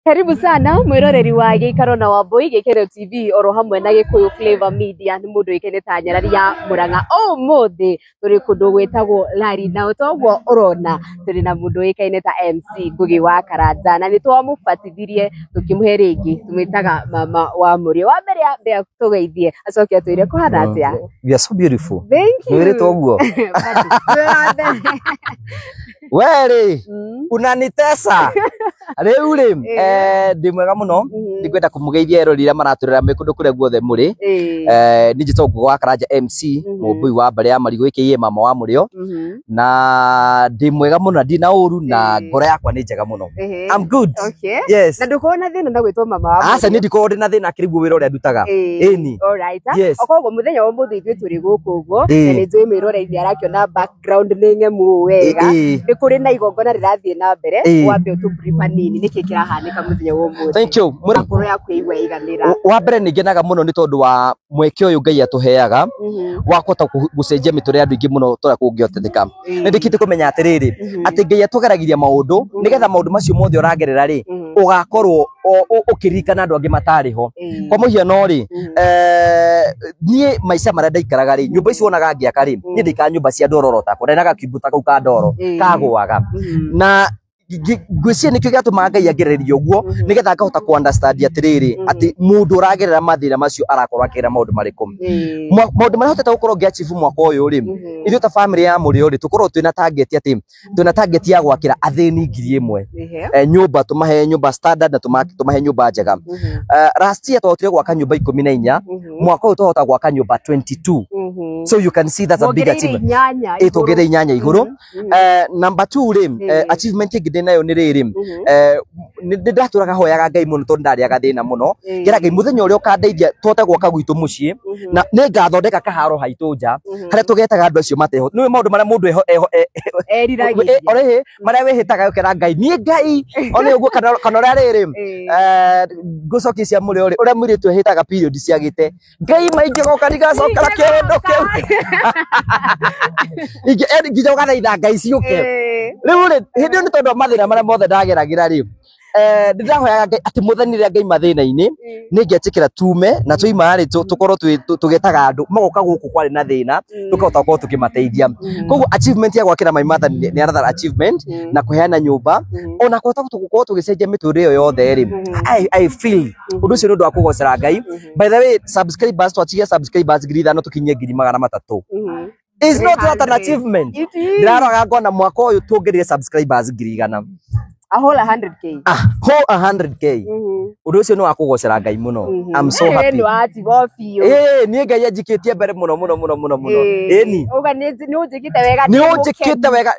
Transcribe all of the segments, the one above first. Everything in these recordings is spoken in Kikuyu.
Karibu sana mwiroreri wa Gĩikaro na Wambui, Gĩkeno TV oro hamwe na Gĩkũyũ Flavor Media. Nĩ mũndũ wĩkaine ta nyarari ya Murang'a. Ũmũthĩ tũrĩ kũndũ gwĩtagwo Lari, na toguo ũrona tũrĩ na mũndũ wĩkaine ta MC Ngugi wa Karanja, na nĩ twamũbatithirie tũkĩmũhe rĩngĩ, tũmwĩtaga mama wa mũrĩo. Wa mbere ambe tũgeithie acoke atwĩre kũhana atĩa. We are so beautiful. Thank you. Mwĩrĩtwo ũguo. Wĩ wa mbere. We rĩ, unanitesa. Rĩu rĩ, ndĩ mwega mũno. Nĩngwenda kũmũgeithia erori arĩa maratũrera mwĩ kũndũ kũrĩa guothe mũrĩ. Niĩ njĩtagwo Ngugi wa Karanja MC, mũmbui wa mbarĩ ya Marigũ aka mama wa mũrĩo. Na ndĩ mwega mũno na ndirĩ na ũru na ngoro yakwa nĩ njega mũno. I'm good. Yes. Na ndũkorwo na thĩna na gwĩtwo mama wa Aca mũrĩo? Niĩ ndikoragwo ndĩ na thĩna akĩriguo wĩra ũrĩa ndutaga. Ĩni. Alright. Yes. Okoguo mũthenya wa ũmũthĩ ithuĩ tũrĩ gũkũ ũguo na nĩ njũĩ mwĩroreri nĩ arakĩona background nĩ ng'emu ũũ wega. Nĩ kũrĩ na igongona rĩrathiĩ na mbere. Wambe ũtũ brief hanini nĩkĩ kĩrahanĩka mũthenya wa ũmũthĩ. Thank you. Ngoro yaku ĩigua ĩiganĩra. Wa mbere nĩ ngenaga mũno nĩ tondũ wa mweke ũyũ Ngai atũheaga wa kũhota gũcenjia mĩtũrĩre ya andũ aingĩ mũno ta ũrĩa kũngĩhoteteka. Nĩ ndĩkĩte kũmenya atĩrĩrĩ, atĩ Ngai atũgeragĩria maũndũ nĩgetha maũndũ macio mothe ũragerera rĩ, ũgakorwo ũkĩririkana andũ angĩ matarĩ ho. Kwa mũhiano rĩ, niĩ maica marĩa ndaikaraga rĩ, nyũmba ici wonaga ngĩaka rĩ, niĩ ndaikaraga nyũmba cia ndoro oro takwa, ndarĩ na gakimbu ta kau ka ndoro kagũaga. Na ngwĩciria nĩkĩo gĩatũmaga Ngai angererie ũguo, nĩgetha ngahota kũ understand atĩrĩrĩ, atĩ mũndũ ũragerera mathĩna macio arakorwo akĩgerera maũndũ marĩkũ. Maũndũ marĩa hotete gũkorwo ngĩ achieve mwaka ũyũ rĩ, ithuĩ ta family ya mũrĩo rĩ, tũkorwo twĩna target atĩ twĩna target ya gwakĩra athĩni 1000 nyũmba, tũmahe nyũmba standard na tũmahe nyũmba njega. Last year twahotire gwaka nyũmba 14, mwaka ũyũ twahota gwaka nyũmba 22. So you can see that's a big Mwongereire achievement. 8 Ĩ, tuongereire 8 igũrũ. Number 2 rĩ, achievement ĩngĩ ndĩ nayo nĩ rĩrĩ, nĩ ndatũraga hoyaga Ngai mũno tondũ ndarĩaga thĩna mũno, ngera Ngai mũthenya ũrĩa ũkandeithia tũhote gwaka gwitũ mũciĩ, na nĩ ngathondeka kaharo haitũ nja harĩa tũgetaga andũ acio mateho. Nĩũĩ maũndũ marĩa mũndũ Eriragĩria. Orĩhĩ marĩa wĩhĩtaga ũkera Ngai niĩ Ngai one ũguo kana ũrĩa rĩrĩ, ngũcokia cia mũrĩo rĩ, ũrĩa mũirĩtu ehĩtaga period ciagĩte Ngai maingĩ goka ndigacokera kĩũndũ kĩu. Ingĩ, nginya ũgathaitha Ngai ciũke. Rĩu rĩ, hĩndĩ ĩyo nĩ tondũ wa mathĩna marĩa mothe ndageragĩra rĩ, nĩ ndahoyaga Ngai atĩ mũthenya rĩrĩa ngaima thĩna-inĩ, nĩ ngetĩkĩra tume na twaima rĩ, tũkorwo tũgetaga andũ magoka gũkũ kwarĩ na thĩna, tũkahota gũkorwo tũkĩmateithia. Koguo achievement ya gwakĩra my mother nĩ another achievement, na kũheana nyũmba, ona kũhota gũkorwo tũgĩcenjia mĩtũrĩre ĩyo yothe rĩ, I feel ũndũ ũcio nĩ ũndũ wa kũgocera Ngai. By the way, subscribers, twatigĩa subscribers 5,000 tũkinyie 300,000. Is not that an 300. achievement? It is. Ndĩraroraga ngona mwaka ũyũ tuongereire subscribers 100,000. A whole 100K. Ah, whole 100K. Ũndũ ũcio nĩ wa kũgocera Ngai mũno. I'm so happy. Nĩ watigwo biũ. Ĩĩ, niĩ Ngai anjikĩtie mbere mũno mũno mũno mũno mũno. Ĩni. Uga nĩ ũnjĩkĩte wega. Nĩ ũnjĩkĩte wega.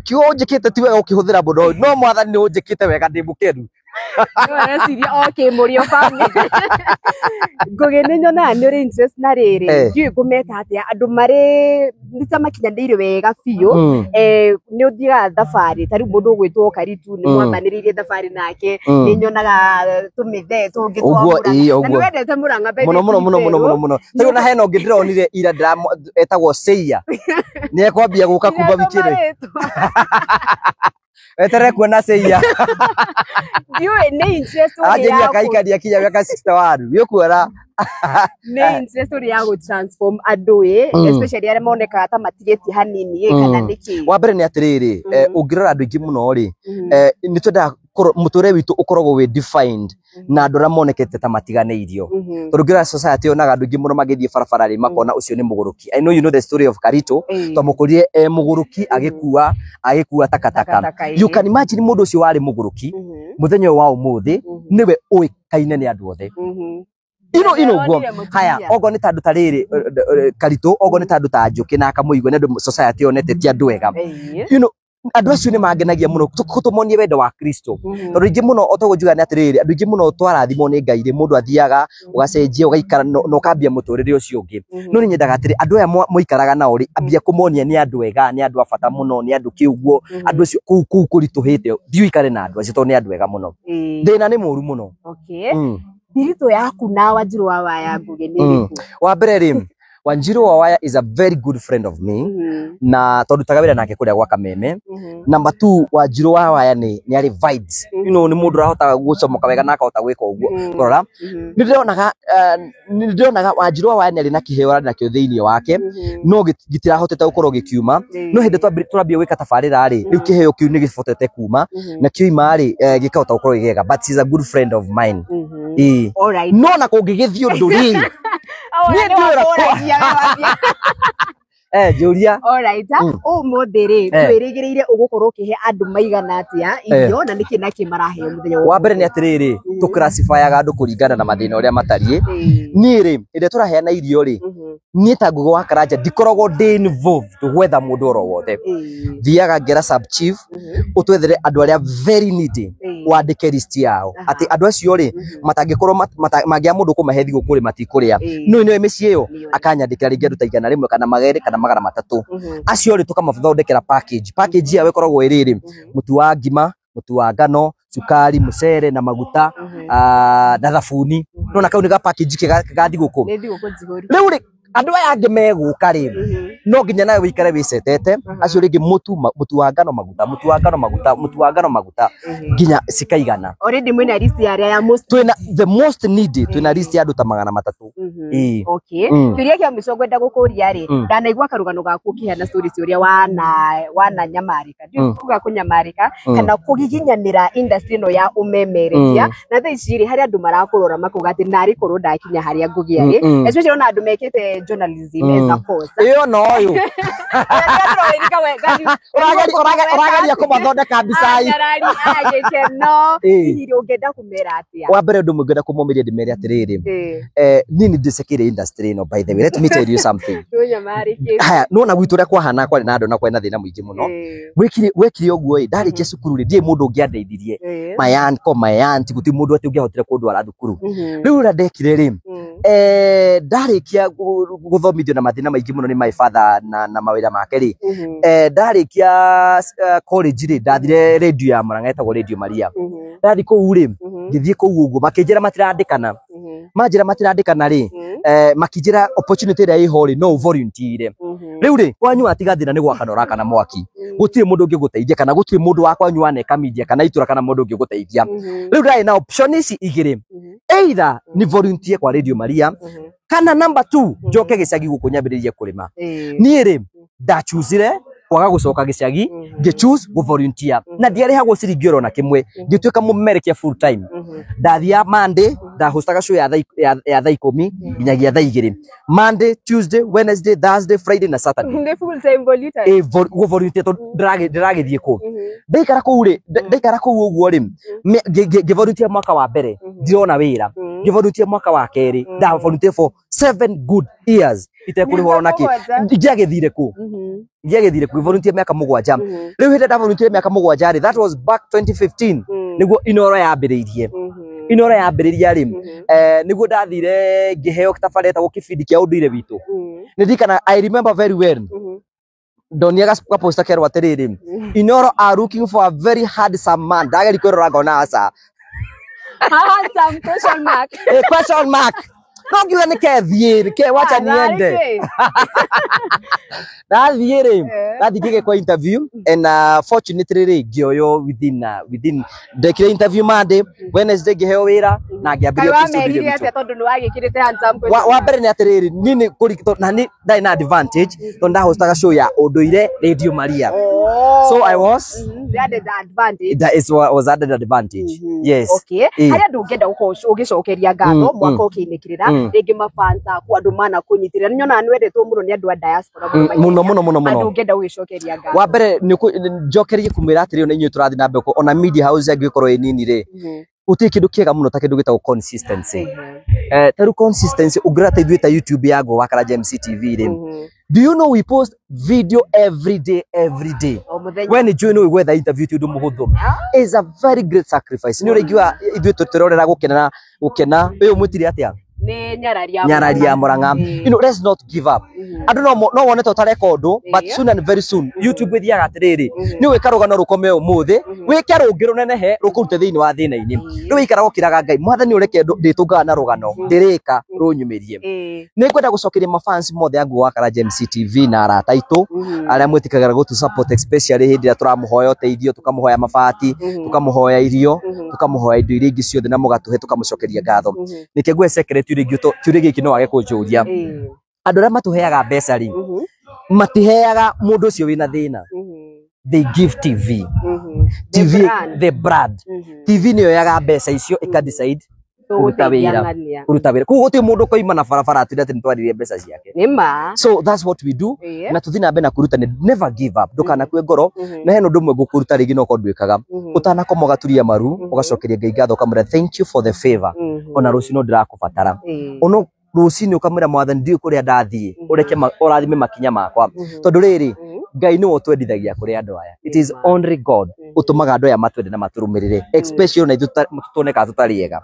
Kiugo ũnjĩkĩte ti wega ũkĩhũthĩra mũno, no mwathani nĩ ũnjĩkĩte wega, ndĩ mũkenu. Ũreciria okay mũrĩo family. Ngugi, nĩ nyonaga nĩ ũrĩ interest na rĩrĩ, ndiũĩ ngũmeta atĩa, andũ marĩ nĩ ta makinyanĩire wega biũ. Nĩ ũthiaga thabarĩ ta rĩu mũndũ ũgwĩtwo Karitu nĩ mwambanĩrĩirie thabarĩ nake, nĩ nyonaga tũmĩthee tũngĩ twa Ũguo, Mũrang'a. ĩĩ, Na ũguo. nĩ wendete Mũrang'a by the Mũno mũno mũno mũno mũno way. mũno. Ta rĩu ona hena ũngĩ ndĩronire ira etagwo Seiya. Nĩ ekwambia gũka kuma wiki ĩno. Weterere kuona Seiya. Ndiũĩ nĩ interest ũrĩ Aranjĩria ya akaikania kinya mĩaka 61. Nĩ ũkuona. Nĩ interest ũrĩ ya gũ transform andũ ĩ, especially arĩa monekaga ta matigĩtie hanini ĩ, kana nĩkĩ? Wa mbere nĩ atĩrĩrĩ, ũngĩrora andũ aingĩ mũno rĩ, nĩ twendaga mũtũrĩre witũ ũkoragwo wĩ defined na andũ arĩa monekete ta matiganĩirio. Tondũ ũngĩrora society yonaga andũ aingĩ mũno magĩthiĩ barabara rĩ, makona ũcio nĩ mũgũrũki. I know you know the story of Karito. Twamũkorire e mũgũrũki, agĩkua takataka. Takataka, ĩĩ. You can imagine mũndũ ũcio warĩ mũgũrũki, mũthenya ũyũ wa ũmũthĩ, nĩwe ũĩkaine nĩ andũ othe. Ino ino guo. Ndĩronire mũtumia. Haya, ogo nĩ ta andũ ta rĩrĩ, Karito, ogo nĩ ta andũ ta Njũkĩ na Kamũigua, nĩ andũ society yonete ti andũ ega. You know, andũ acio nĩ mangenagia mũno tũmonie wendo wa Kristo. Tondũ aingĩ mũno o toguo njugaga nĩ atĩrĩrĩ, andũ aingĩ mũno twarathimwo nĩ Ngai rĩ, mũndũ athiaga ũgacenjia ũgaikara na ũkambia mũtũrĩre ũcio ũngĩ. No nĩ nyendaga atĩrĩ, andũ aya mũikaraga nao rĩ, ambia kũmonia nĩ andũ ega, nĩ andũ a bata mũno, nĩ andũ kĩũguo, andũ acio kũu kũritũhĩte, thiĩ ũikare na andũ acio tondũ nĩ andũ ega mũno. Thĩna nĩ mũru mũno. Thiritũ yaku na Wanjiru wa Waya Ngugi nĩ ĩrĩkũ? Wa mbere rĩ, Wanjiru wa Waya is a very good friend of me na tondu taga wĩra nake kũrĩa gwa Kameme. Number 2, Wanjiru wa Waya nĩ arĩ vibes. You know, nĩ mũndũ ũrahota gũcomoka wega na akahota gwĩka ũguo. Kũrora nĩ ndĩronaga Wanjiru wa Waya nĩ arĩ na kĩheo arĩ nakĩo thĩinĩ wake, no gĩtirahotete gũkorwo gĩkiuma. No hĩndĩ twambia gwĩka tabarĩra rĩ, rĩu kĩheo kĩu nĩ gĩbotete kuma, na kĩoima rĩ, gĩkahota gũkorwo gĩgega, but he's a good friend of mine. Ĩĩ. Alright. No na kũngĩgĩthiĩ ũndũ rĩ, Niĩ njũria. Alright. Ũmũthĩ rĩ, twĩrĩgĩrĩire ũgũkorwo ũkĩhe andũ maigana atĩa irio na nĩkĩ na kĩ maraheo mũthenya wa mbere nĩ atĩrĩrĩ, tũclassifyaga andũ kũringana na mathĩna ũrĩa matariĩ. Niĩ rĩ, ĩrĩa tũraheana irio rĩ, niĩ ta Ngugi wa Karanja ndikoragwo ndĩ involved gwetha mũndũ oro wothe. Thiaga ngera sub chief ũtwethere andũ arĩa very needy, wandĩke list yao atĩ andũ acio rĩ matangĩkorwo mangĩaga mũndũ kũmahe thigũkũ rĩ matikũrĩa. No nĩoĩ mĩciĩ ĩyo akanyandĩkĩra rĩngĩ andũ ta 100 kana 200 kana 300. Acio rĩ tũkamathondekera package. Package yao ĩkoragwo ĩrĩ rĩ, mũtu wa ngima, mũtu wa ngano, cukari, mũcere na maguta, na thabuni. Nona kau nĩ ga package kega ga thigũkũ. Rĩu rĩ, andũ aya angĩ megũka rĩ, no nginya nawe wĩikare wĩcetete. Acio rĩngĩ mũtu wa ngano maguta, mũtu wa ngano maguta, mũtu wa ngano maguta, nginya cikaigana. Already mwĩna list ya arĩa ya most twĩna the most needy, twĩna list ya andũ ta 300. Ĩĩ. Okay. Kĩũria kĩa mũico ngwenda gũkũria rĩ, ndanaigua karũgano gaku ũkĩheana stories ũrĩa wana nyamarĩka. Ndiũĩ kuga kũnyamarĩka kana kũgiginyanĩra industry ĩno ya ũmemerekia. Na thaa ici rĩ, harĩ andũ marakũrora makauga atĩ narĩ korwo ndakinya harĩa ngũgĩa rĩ. Especially ona andũ mekĩte journalism as a course. Ĩyo no ũyũ. Ũrageria kũmathondeka mbica. Hihi ũngĩenda kũmera atĩa? Wa mbere ũndũ ũmwe ngwenda kũmomĩria ndĩmere atĩrĩrĩ, niĩ nĩ ndĩcekire industry ĩno, by the way, let me tell you something. Haya, nĩwona gwitũ ũrĩa kwahana, kwarĩ na andũ na kwarĩ na thĩna mũingĩ mũno. Wekire ũguo ĩ, ndarĩkia cukuru rĩ, ndirĩ mũndũ ũngĩandeithirie. My uncle, my aunt, gũtirĩ mũndũ atĩ ũngĩahotire kũndwara thukuru. Rĩu ũrĩa ndekire rĩ, ndarĩkia gũthomithio na mathĩna maingĩ mũno nĩ my father na mawĩra make rĩ, ndarĩkia college rĩ, ndathire radio ya Murang'a ĩtagwo Radio Maria. Ndathiĩ kũu rĩ, ngĩthiĩ kũu ũguo makĩnjĩra matirandĩkana. Manjĩra matirandĩkana rĩ, makĩnjĩra opportunity ĩrĩa ĩho rĩ, no volunteer. Rĩu rĩ, kwanyu watiga thĩna nĩ gwakana ũrakana mwaki. Gũtirĩ mũndũ ũngĩgũteithia kana gũtirĩ mũndũ wa kwanyu waneka media kana itũra kana mũndũ ũngĩgũteithia. Rĩu ndarĩ na option ici igĩrĩ. Either ni volunteer kwa Radio Maria kana number 2 njoke gĩcagi gũkũ nyambĩrĩrie kũrĩma. Niĩ rĩ, ndachoosire kwaga gũcoka gĩcagi, ngĩchoose gũ volunteer na ndiarĩhagwo ciringi oro na kĩmwe, ngĩtuĩka mũmerekia full time. Ndathiaga Monday, ndahostaga show ya thaa 10 nginyagia thaa 2. Monday, Tuesday, Wednesday, Thursday, Friday na Saturday. Nĩ full time volunteer. Gũ volunteer tondũ ndĩragĩthiĩ kũ. Ndaikara kũu rĩ, ndaikara kũu ũguo rĩ, ngĩ volunteer mwaka wa mbere, ndirona wĩra. Ngĩ volunteer mwaka wa kerĩ, nda volunteer for 7 good years itekũrĩhwo ona kĩ. Ingĩagĩthire kũ? Ingĩagĩthire kũ? Volunteer mĩaka 7. Rĩu hĩndĩ nda volunteer mĩaka 7 rĩ, that was back 2015. Nĩguo Inoro yambĩrĩirie. Inoro yambĩrĩria rĩ, nĩguo ndathire ngĩheo tabarĩra ĩtagwo kĩbindi kĩa ũndũire witũ. Nĩ ndirikana, I remember very well. Ndonia gaposta kerwo atĩrĩrĩ, Inoro are looking for a very handsome man. Ndageria kwĩrora ngona aca. Handsome question mark. Question mark. No ngiuga nĩ kethiĩ, ke wacha niende. Ndathiĩ rĩ, ndathiĩ ngĩgĩkwo interview and fortunately rĩ, ngĩoywo within ndekire interview Monday, Wednesday ngĩheo wĩra na ngĩambĩrĩria Kaĩ wamerire atĩa tondũ nĩ wagĩkĩrĩte handsome question? Wa mbere nĩ atĩrĩrĩ, niĩ nĩ na nĩ ndarĩ na advantage tondũ ndahostaga show ya ũndũire Radio Maria. So I was added advantage. That is what was added advantage. Yes. Okay. Harĩa andũ ũngĩenda gũkorwo ũgĩcokeria ngatho mwaka ũkĩinĩkĩrĩra, rĩngĩ mafans aku andũ mana kũnyitĩrĩra. Nĩ nyonaga nĩ wendetwo mũno nĩ andũ a diaspora mũno mũno mũno mũno. Andũ ũngĩenda gũgĩcokeria ngatho. Wa mbere nĩ njokerie kumwĩra atĩrĩ, ona inyuĩ tũrathiĩ na mbere ona media house angĩkorwo ĩ nini rĩ, gũtirĩ kĩndũ kĩega mũno ta kĩndũ gĩtagwo consistency. Ta rĩu consistency ũngĩrora ta ithuĩ ta YouTube ya Ngugi wa Karanja MCTV rĩ, do you know we post video every day, every day? When you join we gwetha interview ti ũndũ mũhũthũ. Is a very great sacrifice. Nĩ ũraigua ithuĩ tũrorera gũkena gũkena. Ũyũ mwĩtire atĩa? Nĩ Nyarari ya Murang'a. You know, let's not give up. Andũ no wone ta ũtareka ũndũ, but soon and very soon YouTube ĩthiaga atĩrĩrĩ, nĩ gwĩka rũgano rũkome ũmũthĩ, wĩke rũngĩ rũnenehe rũkũrute thĩinĩ wa thĩna-inĩ. Rĩu wĩikaraga ũkĩraga Ngai, Mwathani ũreke ndĩtũngaga na rũgano ndĩrĩka rũnyumĩrie. Nĩ ngwenda gũcokeria mafans mothe a Nguo wa Karanja MCTV na arata aitũ arĩa mwĩtĩkagĩra gũtũ support, especially hĩndĩ ĩrĩa tũramũhoya ũteithio, tũkamũhoya mabati, tũkamũhoya irio, tũkamũhoya indo iria ingĩ ciothe na mũgatũhe, tũkamũcokeria ngatho. Nĩkĩo ngũhe secret kĩũria gĩkĩ no wage kũnjũria. Andũ arĩa matũheaga mbeca rĩ, matiheaga mũndũ ũcio wĩna thĩna, they give TV. TV, brand. The brand. TV nĩyo yaga mbeca icio ĩka decide kũruta wĩra, kũruta wĩra. Koguo gũtirĩ mũndũ ũkoima na barabara atwĩre atĩ nĩtwaririe mbeca ciake. Nĩ ma. So that's what we do. Na tũthiĩ na mbere na kũruta, never give up, ndũkanakue ngoro. Na hena ũndũ ũmwe ngũkũruta rĩngĩ no korwo ndwĩkaga, ũtanakoma ũgaturia maru, ũgacokeria Ngai ngatho, ũkamwĩra thank you for the favor, ona rũciũ no ndĩrakũbatara. Ono rũcinĩ ũkamwĩra Mwathani, ndiũĩ kũrĩa ndathiĩ, ũreke ũrathime makinya makwa, tondũ rĩrĩ, Ngai nĩwe ũtwendithagia kũrĩ andũ aya. It is only God ũtũmaga andũ aya matwende na matũrũmĩrĩre, especially ona ithuĩ tuonekaga tũtarĩ ega.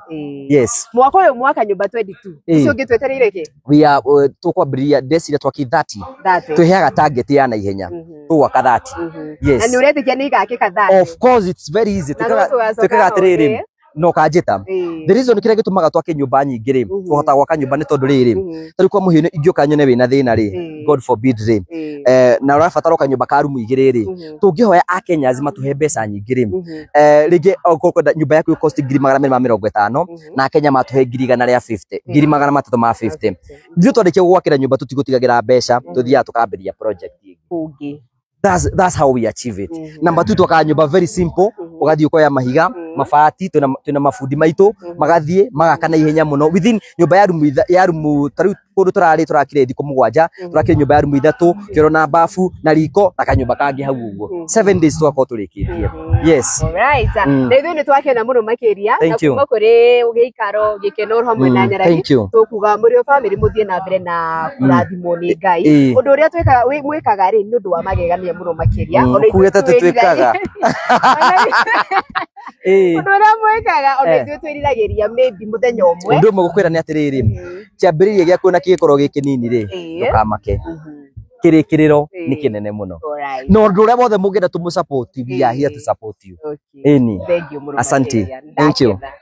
Yes. Mwaka ũyũ mwaka nyũmba 22 ũcio ũngĩ twetereire kĩ? We are tũkwambĩrĩria ndeciria twaki 30. 30. Twĩheaga target ya naihenya, tũgwaka 30. Yes. Na nĩ ũretĩkia nĩ igakĩka 30? Of course, it's very easy. Na no tũgacoka Twĩkaga atĩrĩrĩ, ho, no kanjĩta, the reason kĩrĩa gĩtũmaga twake nyũmba nyingĩ rĩ, tũhotaga gwaka nyũmba nĩ tondũ rĩrĩ, tarĩu kwa mũhiano ingĩũka nyone wĩna thĩna rĩ, God forbid rĩ, na ũrabatara kanyũmba ka rumu igĩrĩ rĩ, tũngĩhoya Akenyans matũhe mbeca nyingĩ rĩ, rĩngĩ okorwo ũkwenda nyũmba yaku ĩcost 250,000, na Akenya matũhe 150,000, 350,000, ithuĩ twarĩkia gũgwakĩra nyũmba tũtigũtigagĩra mbeca, tũthiaga tũkambĩrĩria project ĩngĩ. Kũngĩ. That's how we achieve it. Number two, twakaga nyũmba very simple, ũgathiĩ ũkoya mahiga, mabati, twĩna mabundi maitũ, magathiĩ magaka na ihenya mũno. Within nyũmba ya rumu ya rumu, tarĩu kũndũ tũrarĩ tũrakire thikũ 7, tũrakire nyũmba ya rumu 3, kĩoro na bafu na riko na kanyũmba kangĩ hau ũguo. 7 days tũgakorwo tũrĩkĩtie. Yes. Alright. Na ithuĩ nĩ twakena mũno makĩria na Thank you. kuma kũrĩ gĩikaro gĩkeno hamwe na Nyarari, Thank you. tũkuga mũrĩ o family mũthiĩ na mbere na kũrathimwo nĩ Ngai. Ũndũ ũrĩa mwĩkaga rĩ, nĩ ũndũ wa magegania mũno makĩria. Ona ithuĩ Kuugĩte tũtwĩkaga. Ũndũ ũrĩa mwĩkaga, ona ithuĩ twĩriragĩria maybe mũthenya ũmwe. Ũndũ ũmwe gũkwĩra nĩ atĩrĩrĩ, kĩambĩrĩria gĩaku na kĩngĩkorwo gĩ kĩnini rĩ, ndũkamake, kĩrĩkĩrĩro nĩ kĩnene mũno. Na ũndũ ũrĩa wothe mũngĩenda tũmũ support, we are here to support you. Okay. Ĩni. Thank you mũno Asante. makĩria. Thank you. Ndakena.